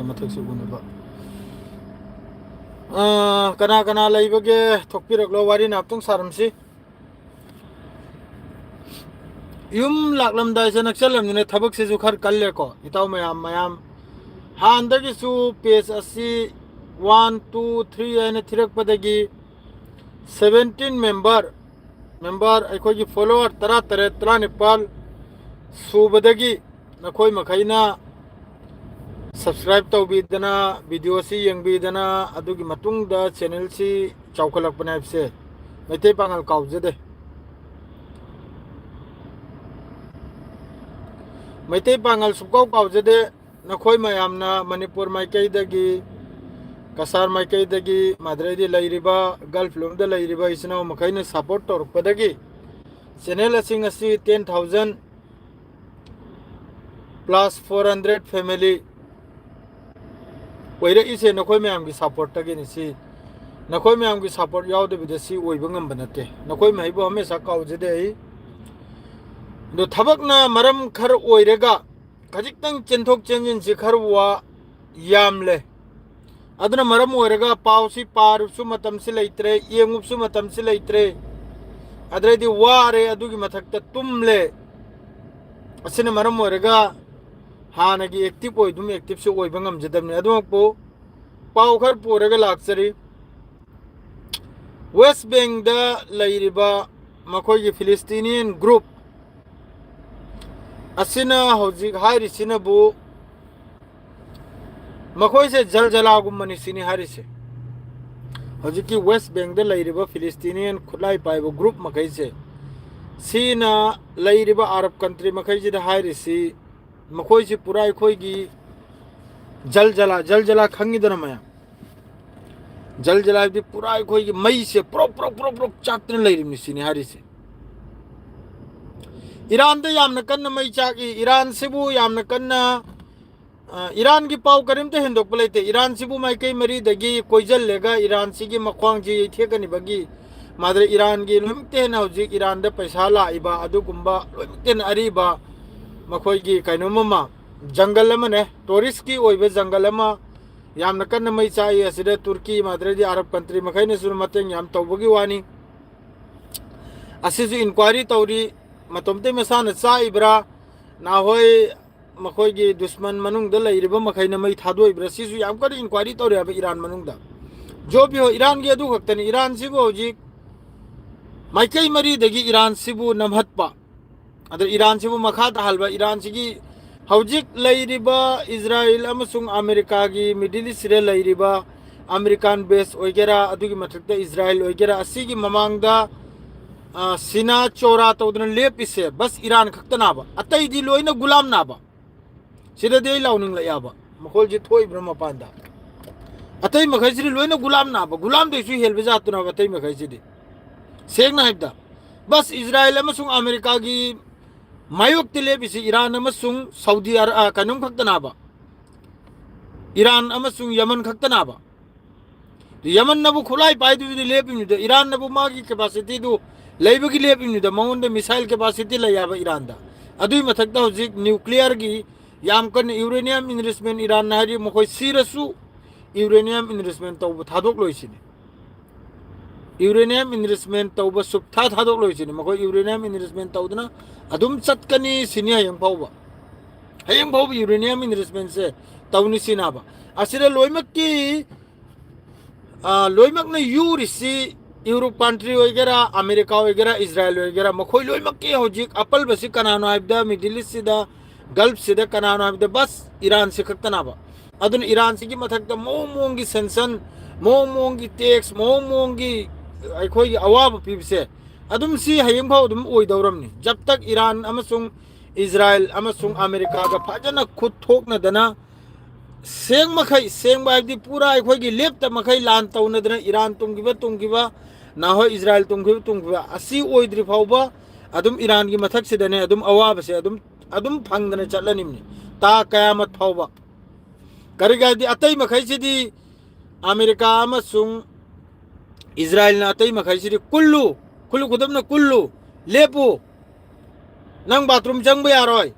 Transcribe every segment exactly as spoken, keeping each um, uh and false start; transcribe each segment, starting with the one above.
ꯃꯊꯛꯁꯤ ꯎꯅꯕ꯫ ꯑꯥ, ꯀꯅꯥ ꯀꯅꯥ ꯂꯩꯕꯒꯦ? ꯊꯣꯛꯄꯤꯔꯛꯂꯣ, ꯋꯥꯔꯤ ꯉꯥꯛꯇꯪ ꯁꯥꯔꯝꯁꯤ꯫ ꯌꯨꯝ ꯂꯥꯛꯂꯝꯗꯥꯏꯁꯦ ꯅꯛꯁꯜꯂꯝꯅꯤꯅ ꯊꯕꯛꯁꯤꯁꯨ ꯈꯔ ꯀꯜꯂꯦꯀꯣ, ꯏꯇꯥꯎ ꯃꯌꯥꯝ꯫ ꯃꯌꯥꯝ ꯍꯥꯟꯅꯗꯒꯤꯁꯨ page ꯑꯁꯤ one, two, three ꯍꯥꯏꯅ ꯊꯤꯔꯛꯄꯗꯒꯤ seventeen member, member ꯑꯩꯈꯣꯏꯒꯤ follower ꯇꯔꯥꯇꯔꯦꯠ, ꯇꯔꯥꯅꯤꯄꯥꯜ ꯁꯨꯕꯗꯒꯤ ꯅꯈꯣꯏ ꯃꯈꯩꯅ subscribe ꯇꯧꯕꯤꯗꯅ, video ꯁꯤ ꯌꯦꯡꯕꯤꯗꯅ, ꯑꯗꯨꯒꯤ ꯃꯇꯨꯡꯗ channel ꯁꯤ ꯆꯥꯎꯈꯠꯂꯛꯄꯅꯦ ꯍꯥꯏꯕꯁꯦ ꯃꯩꯇꯩ ꯄꯥꯉꯜ ꯀꯥꯎꯖꯗꯦ꯫ ꯃꯩꯇꯩ ꯄꯥꯉꯜ ꯁꯨꯡꯀꯥꯎ ꯀꯥꯎꯖꯗꯦ꯫ ꯅꯈꯣꯏ ꯃꯌꯥꯝꯅ ꯃꯅꯤꯄꯨꯔ ꯃꯥꯏꯀꯩꯗꯒꯤ, ꯀꯁꯥꯔ ꯃꯥꯏꯀꯩꯗꯒꯤ, ꯃꯗꯨꯗꯩꯗꯤ ꯂꯩꯔꯤꯕ Gulf ꯂꯣꯝꯗ ꯂꯩꯔꯤꯕ ꯏꯆꯤꯟ ꯏꯅꯥꯎ ꯃꯈꯩꯅ support ꯇꯧꯔꯛꯄꯗꯒꯤ channel ꯑꯁꯤ ꯉꯁꯤ ten thousand plus four hundred family ꯑꯣꯏꯔꯛꯏꯁꯦ ꯅꯈꯣꯏ ꯃꯌꯥꯝꯒꯤ support ꯇꯒꯤꯅꯤ꯫ ꯁꯤ ꯅꯈꯣꯏ ꯃꯌꯥꯝꯒꯤ support ꯌꯥꯎꯗꯕꯤꯗ ꯁꯤ ꯑꯣꯏꯕ ꯉꯝꯕ ꯅꯠꯇꯦ꯫ ꯅꯈꯣꯏ ꯃꯍꯩꯕꯨ ꯍꯃꯦꯁꯥ ꯀꯥꯎꯖꯗꯦ ꯑꯩ꯫ ꯑꯗꯣ ꯊꯕꯛꯅ ꯃꯔꯝ ꯈꯔ ꯑꯣꯏꯔꯒ ꯈꯖꯤꯛꯇꯪ ꯆꯦꯟꯊꯣꯛ ꯆꯦꯟꯁꯤꯟꯁꯤ ꯈꯔ ꯋꯥ ꯌꯥꯝꯂꯦ꯫ ꯑꯗꯨꯅ ꯃꯔꯝ ꯑꯣꯏꯔꯒ ꯄꯥꯎꯁꯤ ꯄꯥꯔꯨꯕꯁꯨ ꯃꯇꯝꯁꯤ ꯂꯩꯇ꯭ꯔꯦ, ꯌꯦꯡꯉꯨꯕꯁꯨ ꯃꯇꯝꯁꯤ ꯂꯩꯇ꯭ꯔꯦ, ꯑꯗꯩꯗꯤ ꯋꯥꯔꯦ, ꯑꯗꯨꯒꯤ ꯃꯊꯛꯇ ꯇꯨꯝꯂꯦ꯫ ꯑꯁꯤꯅ ꯃꯔꯝ ꯑꯣꯏꯔꯒ ꯍꯥꯟꯅꯒꯤ active ꯑꯣꯏꯗꯨꯝ active ꯁꯨ ꯑꯣꯏꯕ ꯉꯝꯖꯗꯕꯅꯤ꯫ ꯑꯗꯨꯃꯛꯄꯨ ꯄꯥꯎ ꯈꯔ ꯄꯨꯔꯒ ꯂꯥꯛꯆꯔꯤ꯫ West Bank ꯗ ꯂꯩꯔꯤꯕ ꯃꯈꯣꯏꯒꯤ Palestinian group ꯑꯁꯤꯅ ꯍꯧꯖꯤꯛ ꯍꯥꯏꯔꯤꯁꯤꯅꯕꯨ ꯃꯈꯣꯏꯁꯦ ꯖꯜꯖꯂꯥꯒꯨꯝꯕꯅꯤ ꯁꯤꯅꯤ ꯍꯥꯏꯔꯤꯁꯦ꯫ ꯍꯧꯖꯤꯛꯀꯤ West Bank ꯗ ꯂꯩꯔꯤꯕ Palestinian ꯈꯨꯠꯂꯥꯏ ꯄꯥꯏꯕ group ꯃꯈꯩꯁꯦ, ꯁꯤꯅ ꯂꯩꯔꯤꯕ Arab country ꯃꯈꯩꯁꯤꯗ ꯍꯥꯏꯔꯤꯁꯤ, ꯃꯈꯣꯏꯁꯤ ꯄꯨꯔꯥ ꯑꯩꯈꯣꯏꯒꯤ ꯖꯜꯖꯂꯥ, ꯖꯜꯖꯂꯥ ꯈꯪꯉꯤꯗꯅ ꯃꯌꯥꯝ? ꯖꯜꯖꯂꯥ ꯍꯥꯏꯕꯗꯤ ꯄꯨꯔꯥ ꯑꯩꯈꯣꯏꯒꯤ ꯃꯩꯁꯦ ꯄ꯭ꯔꯣꯛ ꯄ꯭ꯔꯣꯛ ꯄ꯭ꯔꯣꯛ ꯄ꯭ꯔꯣꯛ ꯆꯥꯛꯇꯅ ꯂꯩꯔꯤꯕꯅꯤ ꯁꯤꯅꯤ ꯍꯥꯏꯔꯤꯁꯦ꯫ ꯏꯔꯥꯟꯗ ꯌꯥꯝꯅ ꯀꯟꯅ ꯃꯩ ꯆꯥꯛꯏ꯫ ꯏꯔꯥꯟꯁꯤꯕꯨ ꯌꯥꯝꯅ ꯀꯟꯅ, ꯑ, ꯏꯔꯥꯟꯒꯤ ꯄꯥꯎ ꯀꯔꯤꯝꯇ ꯍꯦꯟꯗꯣꯛꯄ ꯂꯩꯇꯦ꯫ ꯏꯔꯥꯟꯁꯤꯕꯨ ꯃꯥꯏꯀꯩ ꯃꯔꯤꯗꯒꯤ ꯀꯣꯏꯁꯤꯜꯂꯒ ꯏꯔꯥꯟꯁꯤꯒꯤ ꯃꯈ꯭ꯋꯥꯡꯁꯤ ꯌꯩꯊꯦꯛꯀꯅꯤꯕꯒꯤ ꯃꯥꯗ꯭ꯔ ꯏꯔꯥꯟꯒꯤ ꯂꯣꯏꯅꯃꯛꯇ ꯍꯦꯟꯅ ꯍꯧꯖꯤꯛ ꯏꯔꯥꯟꯗ ꯄꯩꯁꯥ ꯂꯥꯛꯏꯕ ꯑꯗꯨꯒꯨꯝꯕ ꯂꯣꯏꯅꯃꯛꯇ ꯍꯦꯟꯅ ꯑꯔꯤꯕ ꯃꯈꯣꯏꯒꯤ ꯀꯩꯅꯣꯝ ꯑꯃ ꯖꯪꯒꯜ ꯑꯃꯅꯦ, ꯇꯣꯔꯤꯁꯀꯤ ꯑꯣꯏꯕ ꯖꯪꯒꯜ ꯑꯃ, ꯌꯥꯝꯅ ꯀꯟꯅ ꯃꯩ ꯆꯥꯛꯏ꯫ ꯑꯁꯤꯗ ꯇꯨꯔꯀꯤ, ꯃꯗ꯭ꯔꯗꯤ ꯑꯔꯕ ꯀꯟꯇ꯭ꯔꯤ ꯃꯈꯩꯅꯁꯨ ꯃꯇꯦꯡ ꯌꯥꯝ ꯇꯧꯕꯒꯤ ꯋꯥꯅꯤ꯫ ꯑꯁꯤꯁꯨ ꯏꯟꯀ꯭ꯋꯥꯏꯔꯤ ꯇꯧꯔꯤ, ꯃꯇꯣꯝꯇꯩ ꯃꯁꯥꯅ ꯆꯥꯛꯏꯕ꯭ꯔꯥ, ꯅꯍꯥꯟꯋꯥꯏ ꯃꯈꯣꯏꯒꯤ ꯗꯨꯁꯃꯟ ꯃꯅꯨꯡꯗ ꯂꯩꯔꯤꯕ ꯃꯈꯩꯅ ꯃꯩ ꯊꯥꯗꯣꯛꯏꯕ꯭ꯔꯥ, ꯁꯤꯁꯨ ꯌꯥꯝ ꯀꯟꯅ ꯏꯟꯀ꯭ꯋꯥꯏꯔꯤ ꯇꯧꯔꯤ ꯍꯥꯏꯕ ꯏꯔꯥꯟ ꯃꯅꯨꯡꯗ꯫ ꯖꯣꯕꯤ ꯍꯣꯏ, ꯏꯔꯥꯟꯒꯤ ꯑꯗꯨ ꯈꯛꯇꯅꯤ꯫ ꯏꯔꯥꯟꯁꯤꯕꯨ ꯍꯧꯖꯤꯛ ꯃꯥꯏꯀꯩ ꯃꯔꯤꯗꯒꯤ ꯏꯔꯥꯟꯁꯤꯕꯨ ꯅꯝꯍꯠꯄ, ꯑꯗ ꯏꯔꯥꯟꯁꯤꯕꯨ ꯃꯈꯥ ꯇꯥꯍꯜꯕ, ꯏꯔꯥꯟꯁꯤꯒꯤ ꯍꯧꯖꯤꯛ ꯂꯩꯔꯤꯕ ꯏꯖꯔꯥꯌꯦꯜ ꯑꯃꯁꯨꯡ ꯑꯃꯦꯔꯤꯀꯥꯒꯤ ꯃꯤꯗꯜ ꯏꯁꯁꯤꯗ ꯂꯩꯔꯤꯕ ꯑꯃꯦꯔꯤꯀꯥꯟ ꯕꯦꯁ ꯑꯣꯏꯒꯦꯔꯥ, ꯑꯗꯨꯒꯤ ꯃꯊꯛꯇ ꯏꯖꯔꯥꯌꯦꯜ ꯑꯣꯏꯒꯦꯔꯥ, ꯑꯁꯤꯒꯤ ꯃꯃꯥꯡꯗ, ꯑ, ꯁꯤꯅꯥ ꯆꯣꯔꯥ ꯇꯧꯗꯅ ꯂꯦꯞꯄꯤꯁꯦ ꯕꯁ ꯏꯔꯥꯟ ꯈꯛꯇꯅꯥꯕ, ꯑꯇꯩꯗꯤ ꯂꯣꯏꯅ ꯒꯨꯂꯥꯝꯅꯥꯕ꯫ ꯁꯤꯗꯗꯤ ꯑꯩ ꯂꯥꯎꯅꯤꯡꯂꯛꯑꯦꯕ, ꯃꯈꯣꯜꯁꯤ ꯊꯣꯛꯏꯕ꯭ꯔꯥ ꯃꯄꯥꯟꯗ? ꯑꯇꯩ ꯃꯈꯩꯁꯤꯗꯤ ꯂꯣꯏꯅ ꯒꯨꯂꯥꯝꯅꯥꯕ, ꯒꯨꯂꯥꯝꯗꯩꯁꯨ ꯍꯦꯜꯕ ꯖꯥꯠꯇꯨꯅꯕ ꯑꯇꯩ ꯃꯈꯩꯁꯤꯗꯤ꯫ ꯁꯦꯡꯅ ꯍꯥꯏꯕꯗ, ꯕꯁ ꯏꯖꯔꯥꯌꯦꯜ ꯑꯃꯁꯨꯡ ꯑꯃꯦꯔꯤꯀꯥꯒꯤ ꯃꯥꯌꯣꯛꯇ ꯂꯦꯞꯄꯤꯁꯤ ꯏꯔꯥꯟ ꯑꯃꯁꯨꯡ ꯁꯥꯎꯗꯤ ꯑꯔ-, ꯑ, ꯀꯩꯅꯣꯝ ꯈꯛꯇꯅꯥꯕ, ꯏꯔꯥꯟ ꯑꯃꯁꯨꯡ ꯌꯃꯟ ꯈꯛꯇꯅꯥꯕ꯫ ꯌꯃꯟꯅꯕꯨ ꯈꯨꯠꯂꯥꯏ ꯄꯥꯏꯗꯨꯕꯨꯗꯤ ꯂꯦꯞꯄꯤꯕꯅꯤꯗ, ꯏꯔꯥꯟꯅꯕꯨ ꯃꯥꯒꯤ ꯀꯦꯄꯥꯁꯤꯇꯤꯗꯨ ꯂꯩꯕꯒꯤ ꯂꯦꯞꯄꯤꯕꯅꯤꯗ, ꯃꯉꯣꯟꯗ ꯃꯤꯁꯥꯏꯜ ꯀꯦꯄꯥꯁꯤꯇꯤ ꯂꯩ ꯍꯥꯏꯕ ꯏꯔꯥꯟꯗ꯫ ꯑꯗꯨꯒꯤ ꯃꯊꯛꯇ ꯍꯧꯖꯤꯛ ꯅ꯭ꯌꯨꯀ꯭ꯂꯤꯌꯔꯒꯤ ꯌꯥꯝ ꯀꯟꯅ ꯌꯨꯔꯦꯅꯤꯌꯝ ꯏꯟꯔꯤꯆꯃꯦꯟ ꯏꯔꯥꯟꯅ ꯍꯥꯏꯔꯤ, ꯃꯈꯣꯏ ꯁꯤꯔꯁꯨ ꯌꯨꯔꯦꯅꯤꯌꯝ ꯏꯟꯔꯤꯆꯃꯦꯟ ꯇꯧꯕ ꯊꯥꯗꯣꯛꯂꯣꯏꯁꯤꯅꯤ꯫ ꯌꯨꯔꯦꯅꯤꯌꯝ ꯏꯟꯔꯤꯆꯃꯦꯟ ꯇꯧꯕ ꯁꯨꯞꯊꯥ ꯊꯥꯗꯣꯛꯂꯣꯏꯁꯤꯅꯤ꯫ ꯃꯈꯣꯏ ꯌꯨꯔꯦꯅꯤꯌꯝ ꯏꯟꯔꯤꯆꯃꯦꯟ ꯇꯧꯗꯨꯅ ꯑꯗꯨꯝ ꯆꯠꯀꯅꯤ ꯁꯤꯅꯤ ꯍꯌꯦꯡ ꯐꯥꯎꯕ꯫ ꯍꯌꯦꯡ ꯐꯥꯎꯕ ꯌꯨꯔꯦꯅꯤꯌꯝ ꯏꯟꯔꯤꯆꯃꯦꯟꯁꯦ ꯇꯧꯅꯤ ꯁꯤꯅꯥꯕ꯫ ꯑꯁꯤꯗ ꯂꯣꯏꯅꯃꯛꯀꯤ, ꯑ, ꯂꯣꯏꯅꯃꯛꯅ ꯌꯨꯔꯤꯁꯤ ꯌꯨꯔꯣꯞ ꯀꯟꯇ꯭ꯔꯤ ꯑꯣꯏꯒꯦꯔꯥ, ꯑꯃꯦꯔꯤꯀꯥ ꯑꯣꯏꯒꯦꯔꯥ, ꯏꯖꯔꯥꯌꯦꯜ ꯑꯣꯏꯒꯦꯔꯥ, ꯃꯈꯣꯏ ꯂꯣꯏꯅꯃꯛꯀꯤ ꯍꯧꯖꯤꯛ ꯑꯄꯜꯕꯁꯤ ꯀꯅꯥꯅꯣ ꯍꯥꯏꯕꯗ, ꯃꯤꯗꯜ ꯏꯁꯁꯤꯗ, ꯒꯜꯐꯁꯤꯗ ꯀꯅꯥꯅꯣ ꯍꯥꯏꯕꯗ, ꯕꯁ ꯏꯔꯥꯟꯁꯤ ꯈꯛꯇꯅꯥꯕ꯫ ꯑꯗꯨꯅ ꯏꯔꯥꯟꯁꯤꯒꯤ ꯃꯊꯛꯇ ꯃꯑꯣꯡ ꯃꯑꯣꯡꯒꯤ ꯁꯦꯡꯁꯟ, ꯃꯑꯣꯡ ꯃꯑꯣꯡꯒꯤ ꯇꯦꯛꯁ, ꯃꯑꯣꯡ ꯃꯑꯣꯡꯒꯤ ꯑꯩꯈꯣꯏꯒꯤ ꯑꯋꯥꯕ ꯄꯤꯕꯁꯦ ꯑꯗꯨꯝ ꯁꯤ ꯍꯌꯦꯡꯐꯥꯎ ꯑꯗꯨꯝ ꯑꯣꯏꯗꯧꯔꯝꯅꯤ꯫ ꯖꯕ ꯇꯛ ꯏꯔꯥꯟ ꯑꯃꯁꯨꯡ ꯏꯖꯔꯥꯌꯦꯜ ꯑꯃꯁꯨꯡ ꯑꯃꯦꯔꯤꯀꯥꯒ ꯐꯖꯅ ꯈꯨꯠ ꯊꯣꯛꯅꯗꯅ, ꯁꯦꯡ ꯃꯈꯩ, ꯁꯦꯡꯕ ꯍꯥꯏꯕꯗꯤ ꯄꯨꯔꯥ ꯑꯩꯈꯣꯏꯒꯤ ꯂꯦꯞꯇ ꯃꯈꯩ ꯂꯥꯟ ꯇꯧꯅꯗꯅ, ꯏꯔꯥꯟ ꯇꯨꯡꯈꯤꯕ, ꯇꯨꯡꯈꯤꯕ, ꯅꯍꯣꯏ ꯏꯖꯔꯥꯌꯦꯜ ꯇꯨꯡꯈꯤꯕ, ꯇꯨꯡꯈꯤꯕ, ꯑꯁꯤ ꯑꯣꯏꯗ꯭ꯔꯤ ꯐꯥꯎꯕ ꯑꯗꯨꯝ ꯏꯔꯥꯟꯒꯤ ꯃꯊꯛꯁꯤꯗꯅꯦ ꯑꯗꯨꯝ ꯑꯋꯥꯕꯁꯦ ꯑꯗꯨꯝ, ꯑꯗꯨꯝ ꯐꯪꯗꯅ ꯆꯠꯂꯅꯤꯕꯅꯤ, ꯇꯥ ꯀꯌꯥꯃꯠ ꯐꯥꯎꯕ꯫ ꯀꯔꯤꯒꯤ ꯍꯥꯏꯗꯤ ꯑꯇꯩ ꯃꯈꯩꯁꯤꯗꯤ ꯑꯃꯦꯔꯤꯀꯥ ꯑꯃꯁꯨꯡ ꯏꯖꯔꯥꯌꯦꯜꯅ ꯑꯇꯩ ꯃꯈꯩꯁꯤꯗꯤ ꯀꯨꯜꯂꯨ, ꯈꯨꯜꯂꯨ ꯈꯨꯗꯝꯅ ꯀꯨꯜꯂꯨ, ꯂꯦꯞꯄꯨ, ꯅꯪ ꯕꯥꯊꯔꯨꯝ ꯆꯪꯕ ꯌꯥꯔꯣꯏ,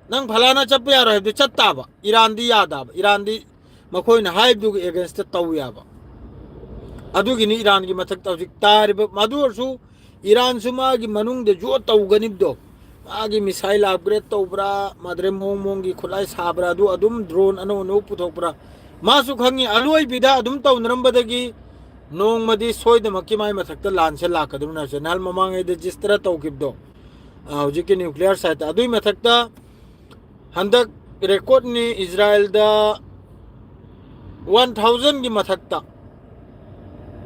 ꯅꯪ ꯐꯂꯥꯅ ꯆꯠꯄ ꯌꯥꯔꯣꯏ ꯍꯥꯏꯕꯗꯤ ꯆꯠ ꯇꯥꯕ꯫ ꯏꯔꯥꯟꯗꯤ ꯌꯥꯗꯕ꯫ ꯏꯔꯥꯟꯗꯤ ꯃꯈꯣꯏꯅ ꯍꯥꯏꯕꯗꯨꯒꯤ against ꯇꯧ ꯌꯥꯕ꯫ ꯑꯗꯨꯒꯤꯅꯤ ꯏꯔꯥꯟꯒꯤ ꯃꯊꯛꯇ ꯍꯧꯖꯤꯛ ꯇꯥꯔꯤꯕ꯫ ꯑꯗꯨ ꯑꯣꯏꯔꯁꯨ ꯏꯔꯥꯟꯁꯨ ꯃꯥꯒꯤ ꯃꯅꯨꯡꯗ ꯌꯣꯠ ꯇꯧꯒꯅꯤꯕꯗꯣ, ꯃꯥꯒꯤ missile upgrade ꯇꯧꯕ꯭ꯔꯥ, ꯃꯥꯗ꯭ꯔꯦ ꯃꯑꯣꯡ ꯃꯑꯣꯡꯒꯤ ꯈꯨꯠꯂꯥꯏ ꯁꯥꯕ꯭ꯔꯥ, ꯑꯗꯨ ꯑꯗꯨꯝ drone ꯑꯅꯧ ꯑꯅꯧꯕ ꯄꯨꯊꯣꯛꯄ꯭ꯔꯥ, ꯃꯥꯁꯨ ꯈꯪꯉꯤ꯫ ꯑꯂꯣꯏꯕꯤꯗ ꯑꯗꯨꯝ ꯇꯧꯅꯔꯝꯕꯗꯒꯤ ꯅꯣꯡꯃꯗꯤ ꯁꯣꯏꯗꯃꯛꯀꯤ ꯃꯥꯏ ꯃꯊꯛꯇ ꯂꯥꯟꯁꯦ ꯂꯥꯛꯀꯗꯕꯅꯤ ꯍꯥꯏꯁꯦ꯫ ꯅꯍꯥꯟ ꯃꯃꯥꯡꯉꯩꯗ register ꯇꯧꯈꯤꯕꯗꯣ, ꯑ, ꯍꯧꯖꯤꯛꯀꯤ nuclear site꯫ ꯑꯗꯨꯏ ꯃꯊꯛꯇ ꯍꯟꯗꯛ recordꯅꯤ, ꯏꯖꯔꯥꯏꯜꯗ one thousandꯒꯤ ꯃꯊꯛꯇ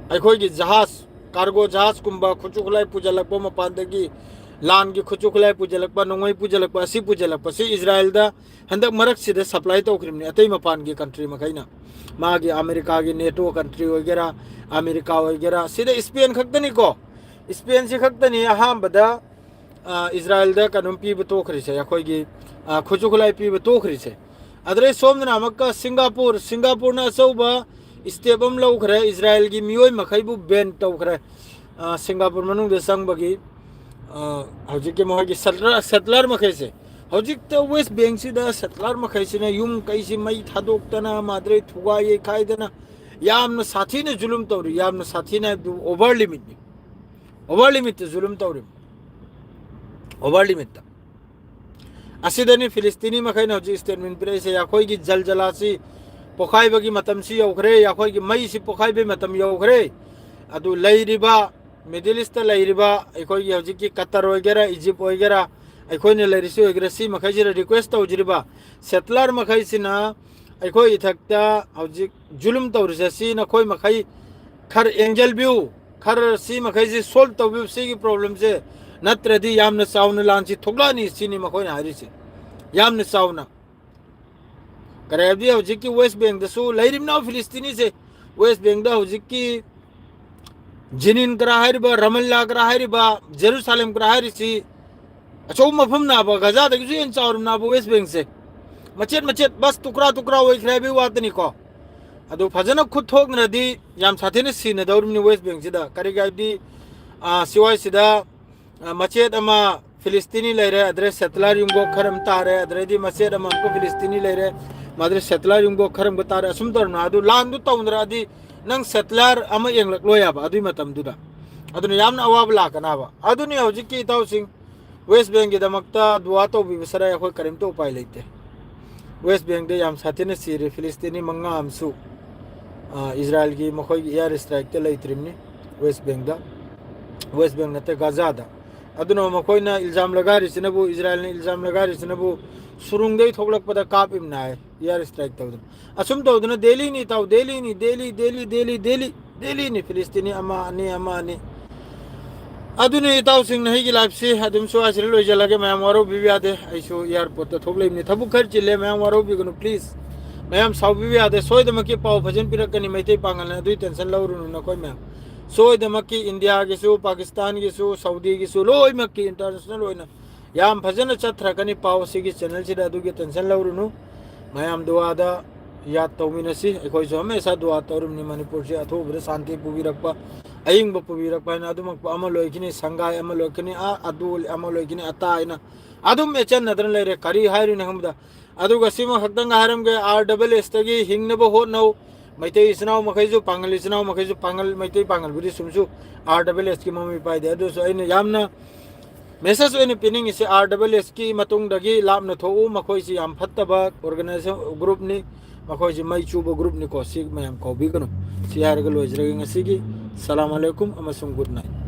ꯑꯩꯈꯣꯏꯒꯤ ꯖꯍꯥꯖ, cargo ꯖꯍꯥꯖꯀꯨꯝꯕ ꯈꯨꯠꯁꯨ ꯈꯨꯠꯂꯥꯏ ꯄꯨꯁꯤꯜꯂꯛꯄ, ꯃꯄꯥꯟꯗꯒꯤ ꯂꯥꯟꯒꯤ ꯈꯨꯠꯁꯨ ꯈꯨꯠꯂꯥꯏ ꯄꯨꯁꯤꯜꯂꯛꯄ, ꯅꯣꯡꯃꯩ ꯄꯨꯁꯤꯜꯂꯛꯄ, ꯑꯁꯤ ꯄꯨꯁꯤꯜꯂꯛꯄꯁꯤ ꯏꯖꯔꯥꯏꯜꯗ ꯍꯟꯗꯛ ꯃꯔꯛꯁꯤꯗ supply ꯇꯧꯈ꯭ꯔꯤꯕꯅꯤ ꯑꯇꯩ ꯃꯄꯥꯟꯒꯤ country ꯃꯈꯩꯅ꯫ ꯃꯥꯒꯤ ꯑꯃꯦꯔꯤꯀꯥꯒꯤ NATO country ꯑꯣꯏꯒꯦꯔꯥ, ꯑꯃꯦꯔꯤꯀꯥ ꯑꯣꯏꯒꯦꯔꯥ, ꯁꯤꯗ ꯏꯁꯄꯦꯟ ꯈꯛꯇꯅꯤꯀꯣ꯫ ꯏꯁꯄꯦꯟꯁꯤ ꯈꯛꯇꯅꯤ ꯑꯍꯥꯟꯕꯗ, ꯑ, ꯏꯖꯔꯥꯏꯜꯗ ꯀꯩꯅꯣꯝ ꯄꯤꯕ ꯇꯣꯛꯈ꯭ꯔꯤꯁꯦ, ꯑꯩꯈꯣꯏꯒꯤ, ꯑ, ꯈꯨꯠꯁꯨ ꯈꯨꯠꯂꯥꯏ ꯄꯤꯕ ꯇꯣꯛꯈ꯭ꯔꯤꯁꯦ꯫ ꯑꯗꯨꯗꯩ ꯁꯣꯝꯗꯅ ꯑꯃꯨꯛꯀ ꯁꯤꯡꯒꯥꯄꯨꯔ, ꯁꯤꯡꯒꯥꯄꯨꯔꯅ ꯑꯆꯧꯕ step ꯑꯃ ꯂꯧꯈ꯭ꯔꯦ, ꯏꯖꯔꯥꯏꯜꯒꯤ ꯃꯤꯑꯣꯏ ꯃꯈꯩꯕꯨ ban ꯇꯧꯈ꯭ꯔꯦ꯫ ꯑ, ꯁꯤꯡꯒꯥꯄꯨꯔ ꯃꯅꯨꯡꯗ ꯆꯪꯕꯒꯤ, ꯑ, ꯍꯧꯖꯤꯛꯀꯤ ꯃꯈꯣꯏꯒꯤ settler, settler ꯃꯈꯩꯁꯦ, ꯍꯧꯖꯤꯛꯇ West Bankꯁꯤꯗ settler ꯃꯈꯩꯁꯤꯅ ꯌꯨꯝ ꯀꯩꯁꯤ ꯃꯩ ꯊꯥꯗꯣꯛꯇꯅ, ꯃꯥꯗ꯭ꯔꯦ ꯊꯨꯒꯥꯏ ꯌꯩꯈꯥꯏꯗꯅ ꯌꯥꯝꯅ ꯁꯥꯊꯤꯅ ꯖꯨꯂꯨꯝ ꯇꯧꯔꯤ, ꯌꯥꯝꯅ ꯁꯥꯊꯤꯅ ꯍꯥꯏꯕꯗꯨ over limitꯅꯤ꯫ Over limitꯇ ꯖꯨꯂꯨꯝ ꯇꯧꯔꯤꯕ꯫ Over limitꯇ꯫ ꯑꯁꯤꯗꯅꯤ ꯐꯤꯂꯤꯁꯇꯤꯅꯤ ꯃꯈꯩꯅ ꯍꯧꯖꯤꯛ statement ꯄꯤꯔꯛꯏꯁꯦ, "ꯑꯩꯈꯣꯏꯒꯤ ꯖꯜ ꯖꯂꯥꯁꯤ ꯄꯣꯈꯥꯏꯕꯒꯤ ꯃꯇꯝꯁꯤ ꯌꯧꯈ꯭ꯔꯦ, ꯑꯩꯈꯣꯏꯒꯤ ꯃꯩꯁꯤ ꯄꯣꯈꯥꯏꯕꯒꯤ ꯃꯇꯝ ꯌꯧꯈ꯭ꯔꯦ"꯫ ꯑꯗꯨ ꯂꯩꯔꯤꯕ, Middle Eastꯇ ꯂꯩꯔꯤꯕ ꯑꯩꯈꯣꯏꯒꯤ ꯍꯧꯖꯤꯛꯀꯤ ꯀꯇꯔ ꯑꯣꯏꯒꯦꯔꯥ, ꯏꯖꯤꯞ ꯑꯣꯏꯒꯦꯔꯥ, ꯑꯩꯈꯣꯏꯅ ꯂꯩꯔꯤꯁꯤ ꯑꯣꯏꯒꯦꯔꯥ, ꯁꯤ ꯃꯈꯩꯁꯤꯗ request ꯇꯧꯖꯔꯤꯕ settler ꯃꯈꯩꯁꯤꯅ ꯑꯩꯈꯣꯏ ꯏꯊꯛꯇ ꯍꯧꯖꯤꯛ ꯖꯨꯂꯨꯝ ꯇꯧꯔꯤꯁꯦ, ꯁꯤ ꯅꯈꯣꯏ ꯃꯈꯩ ꯈꯔ ꯑꯦꯡꯖꯦꯜ ꯚ꯭ꯌꯨ, ꯈꯔ ꯁꯤ ꯃꯈꯩꯁꯤ solve ꯇꯧꯕꯤꯌꯨ, ꯁꯤꯒꯤ problemꯁꯦ, ꯅꯠꯇ꯭ꯔꯗꯤ ꯌꯥꯝꯅ ꯆꯥꯎꯅ ꯂꯥꯟꯁꯤ ꯊꯣꯛꯂꯛꯑꯅꯤ, ꯁꯤꯅꯤ ꯃꯈꯣꯏꯅ ꯍꯥꯏꯔꯤꯁꯦ꯫ ꯌꯥꯝꯅ ꯆꯥꯎꯅ꯫ ꯀꯔꯤ ꯍꯥꯏꯕꯗꯤ ꯍꯧꯖꯤꯛꯀꯤ West Bankꯗꯁꯨ ꯂꯩꯔꯤꯕꯅ ꯐꯤꯂꯤꯁꯇꯤꯅꯤꯁꯦ, West Bankꯗ ꯍꯧꯖꯤꯛꯀꯤ ꯖꯤꯅꯤꯟ ꯒ꯭ꯔꯥ ꯍꯥꯏꯔꯤꯕ, ꯔꯃꯜꯂꯥ ꯒ꯭ꯔꯥ ꯍꯥꯏꯔꯤꯕ, ꯖꯦꯔꯨꯁꯥꯂꯦꯝ ꯒ꯭ꯔꯥ ꯍꯥꯏꯔꯤꯁꯤ ꯑꯆꯧꯕ ꯃꯐꯝ ꯅꯥꯕ, ꯒꯖꯥꯗꯒꯤꯁꯨ ꯍꯦꯟꯅ ꯆꯥꯎꯔꯕꯅꯕ West Bankꯁꯦ꯫ ꯃꯆꯦꯠ ꯃꯆꯦꯠ, ꯕꯁ ꯇꯨꯀ꯭ꯔꯥ ꯇꯨꯀ꯭ꯔꯥ ꯑꯣꯏꯈ꯭ꯔꯦ ꯍꯥꯏꯕꯒꯤ ꯋꯥꯇꯅꯤꯀꯣ꯫ ꯑꯗꯨ ꯐꯖꯅ ꯈꯨꯠ ꯊꯣꯛꯅꯔꯗꯤ ꯌꯥꯝ ꯁꯥꯊꯤꯅ ꯁꯤꯅꯗꯧꯔꯤꯕꯅꯤ West Bankꯁꯤꯗ꯫ ꯀꯔꯤꯒꯤ ꯍꯥꯏꯕꯗꯤ, ꯑꯥ, ꯁꯤꯋꯥꯏꯁꯤꯗ, ꯑꯥ, ꯃꯆꯦꯠ ꯑꯃ ꯐꯤꯂꯤꯁꯇꯤꯅꯤ ꯂꯩꯔꯦ, ꯑꯗꯩ ꯁꯦꯇꯂꯔ ꯌꯨꯝꯕꯣꯛ ꯈꯔ ꯑꯃ ꯇꯥꯔꯦ, ꯑꯗꯩꯗꯤ ꯃꯆꯦꯠ ꯑꯃ ꯑꯃꯨꯛꯀ ꯐꯤꯂꯤꯁꯇꯤꯅꯤ ꯂꯩꯔꯦ, ꯃꯗꯩ ꯁꯦꯇꯂꯔ ꯌꯨꯝꯕꯣꯛ ꯈꯔ ꯑꯃꯒ ꯇꯥꯔꯦ꯫ ꯑꯁꯨꯝ ꯇꯧꯔꯅ ꯑꯗꯨ ꯂꯥꯟꯗꯨ ꯇꯧꯅꯔꯛꯑꯗꯤ ꯅꯪ ꯁꯦꯇꯂꯔ ꯑꯃ ꯌꯦꯡꯂꯛꯂꯣꯏ ꯍꯥꯏꯕ ꯑꯗꯨꯒꯤ ꯃꯇꯝꯗꯨꯗ꯫ ꯑꯗꯨꯅ ꯌꯥꯝꯅ ꯑꯋꯥꯕ ꯂꯥꯛꯀꯅꯤ ꯍꯥꯏꯕ꯫ ꯑꯗꯨꯅꯤ ꯍꯧꯖꯤꯛꯀꯤ ꯏꯇꯥꯎꯁꯤꯡ ꯋꯦꯁ ꯕꯦꯡꯒꯤꯗꯃꯛꯇ ꯗꯨꯋꯥ ꯇꯧꯕꯤꯕ ꯁꯔꯥꯏ ꯑꯩꯈꯣꯏ ꯀꯔꯤꯝꯇ ꯎꯄꯥꯏ ꯂꯩꯇꯦ꯫ ꯋꯦꯁ ꯕꯦꯡꯗ ꯌꯥꯝ ꯁꯥꯊꯤꯅ ꯁꯤꯔꯦ꯫ ꯐꯤꯂꯤꯁꯇꯤꯅꯤ ꯃꯉꯥ ꯑꯃꯁꯨ, ꯑ, ꯏꯖꯔꯥꯏꯜꯒꯤ ꯃꯈꯣꯏꯒꯤ ꯑꯦꯌꯥꯔ ꯏꯁꯇ꯭ꯔꯥꯏꯛꯇ ꯂꯩꯇ꯭ꯔꯤꯕꯅꯤ ꯋꯦꯁ ꯕꯦꯡꯗ, ꯋꯦꯁ ꯕꯦꯡ ꯅꯠꯇꯦ, ꯒꯥꯖꯥꯗ꯫ ꯑꯗꯨꯅ ꯃꯈꯣꯏꯅ ꯏꯜꯖꯥꯝ ꯂꯒꯥꯔꯤꯁꯤꯅꯕꯨ, ꯏꯖꯔꯥꯏꯜꯅ ꯏꯜꯖꯥꯝ ꯂꯒꯥꯔꯤꯁꯤꯅꯕꯨ ꯁꯨꯔꯨꯡꯗꯩ ꯊꯣꯛꯂꯛꯄꯗ ꯀꯥꯞꯄꯤꯕꯅꯤ ꯍꯥꯏ, ꯑꯦꯌꯥꯔ ꯏꯁꯇ꯭ꯔꯥꯏꯛ ꯇꯧꯗꯅ꯫ ꯑꯁꯨꯝ ꯇꯧꯗꯅ ꯗꯦꯜꯂꯤꯅꯤ ꯏꯇꯥꯎ, ꯗꯦꯜꯂꯤꯅꯤ, ꯗꯦꯜꯂꯤ, ꯗꯦꯜꯂꯤ, ꯗꯦꯜꯂꯤ, ꯗꯦꯜꯂꯤ, ꯗꯦꯜꯂꯤꯅꯤ꯫ ꯐꯤꯂꯤꯁꯇꯤꯅꯤ ꯑꯃ, ꯑꯅꯤ, ꯑꯃ, ꯑꯅꯤ꯫ ꯑꯗꯨꯅꯤ ꯏꯇꯥꯎꯁꯤꯡꯅ ꯑꯩꯒꯤ ꯂꯥꯏꯐꯁꯤ ꯑꯗꯨꯝ ꯁ꯭ꯋꯥꯏꯁꯤꯗ ꯂꯣꯏꯁꯤꯜꯂꯒꯦ꯫ ꯃꯌꯥꯝ ꯋꯥꯔꯧꯕꯤꯕ ꯌꯥꯗꯦ, ꯑꯩꯁꯨ ꯑꯦꯌꯥꯔꯄꯣꯔꯠꯇ ꯊꯣꯛꯂꯛꯏꯕꯅꯤ, ꯊꯕꯛ ꯈꯔ ꯆꯤꯜꯂꯦ, ꯃꯌꯥꯝ ꯋꯥꯔꯧꯕꯤꯒꯅꯨ please꯫ ꯃꯌꯥꯝ ꯁꯥꯎꯕꯤꯕ ꯌꯥꯗꯦ, ꯁꯣꯏꯗꯃꯛꯀꯤ ꯄꯥꯎ ꯐꯖꯅ ꯄꯤꯔꯛꯀꯅꯤ ꯃꯩꯇꯩ ꯄꯥꯉꯜꯅ, ꯑꯗꯨꯒꯤ tension ꯂꯧꯔꯨꯅꯨ ꯅꯈꯣꯏ ꯃꯌꯥꯝ꯫ ꯁꯣꯏꯗꯃꯛꯀꯤ ꯏꯟꯗꯤꯌꯥꯒꯤꯁꯨ, ꯄꯥꯀꯤꯁꯇꯥꯟꯒꯤꯁꯨ, ꯁꯥꯎꯗꯤꯒꯤꯁꯨ, ꯂꯣꯏꯅꯃꯛꯀꯤ international ꯑꯣꯏꯅ ꯌꯥꯝ ꯐꯖꯅ ꯆꯠꯊꯔꯛꯀꯅꯤ ꯄꯥꯎ ꯑꯁꯤꯒꯤ channelꯁꯤꯗ, ꯑꯗꯨꯒꯤ tension ꯂꯧꯔꯨꯅꯨ꯫ ꯃꯌꯥꯝ ꯗꯨꯋꯥꯗ ꯌꯥꯗ ꯇꯧꯃꯤꯟꯅꯁꯤ꯫ ꯑꯩꯈꯣꯏꯁꯨ ꯍꯃꯦꯁꯥ ꯗꯨꯋꯥ ꯇꯧꯔꯤꯕꯅꯤ ꯃꯅꯤꯄꯨꯔꯁꯤ ꯑꯊꯨꯕꯗ ꯁꯥꯟꯇꯤ ꯄꯨꯕꯤꯔꯛꯄ, ꯑꯏꯪꯕ ꯄꯨꯕꯤꯔꯛꯄ ꯍꯥꯏꯅ꯫ ꯑꯗꯨꯃꯛꯄꯨ ꯑꯃ ꯂꯣꯏꯈꯤꯅꯤ ꯁꯪꯒꯥꯏ, ꯑꯃ ꯂꯣꯏꯈꯤꯅꯤ ꯑ-, ꯑꯗꯨ, ꯑꯃ ꯂꯣꯏꯈꯤꯅꯤ ꯑꯇꯥ ꯍꯥꯏꯅ ꯑꯗꯨꯝ ꯌꯦꯠꯆꯟꯅꯗꯅ ꯂꯩꯔꯦ꯫ ꯀꯔꯤ ꯍꯥꯏꯔꯤꯅꯣ ꯈꯪꯕꯗ, ꯑꯗꯨꯒ ꯁꯤꯃ ꯈꯛꯇꯪꯒ ꯍꯥꯏꯔꯝꯒꯦ, RSSꯇꯒꯤ ꯍꯤꯡꯅꯕ ꯍꯣꯠꯅꯧ꯫ ꯃꯩꯇꯩ ꯏꯆꯤꯟ ꯏꯅꯥꯎ ꯃꯈꯩꯁꯨ, ꯄꯥꯉꯜ ꯏꯆꯤꯟ ꯏꯅꯥꯎ ꯃꯈꯩꯁꯨ, ꯄꯥꯉꯜ, ꯃꯩꯇꯩ ꯄꯥꯉꯜꯕꯨꯗꯤ ꯁꯨꯝꯁꯨ RSSꯀꯤ ꯃꯃꯤ ꯄꯥꯏꯗꯦ꯫ ꯑꯗꯨꯁꯨ ꯑꯩꯅ ꯌꯥꯝꯅ message ꯑꯣꯏꯅ ꯄꯤꯅꯤꯡꯉꯤꯁꯤ, RSSꯀꯤ ꯃꯇꯨꯡꯗꯒꯤ ꯂꯥꯞꯅ ꯊꯣꯛꯎ, ꯃꯈꯣꯏꯁꯤ ꯌꯥꯝ ꯐꯠꯇꯕ organization groupꯅꯤ, ꯃꯈꯣꯏꯁꯤ ꯃꯩ ꯆꯨꯕ groupꯅꯤꯀꯣ, ꯁꯤ ꯃꯌꯥꯝ ꯀꯥꯎꯕꯤꯒꯅꯨ꯫ ꯁꯤ ꯍꯥꯏꯔꯒ ꯂꯣꯏꯖꯔꯒꯦ ꯉꯁꯤꯒꯤ꯫ ꯁꯂꯥꯝ ꯑꯂꯩꯀꯨꯝ ꯑꯃꯁꯨꯡ good night꯫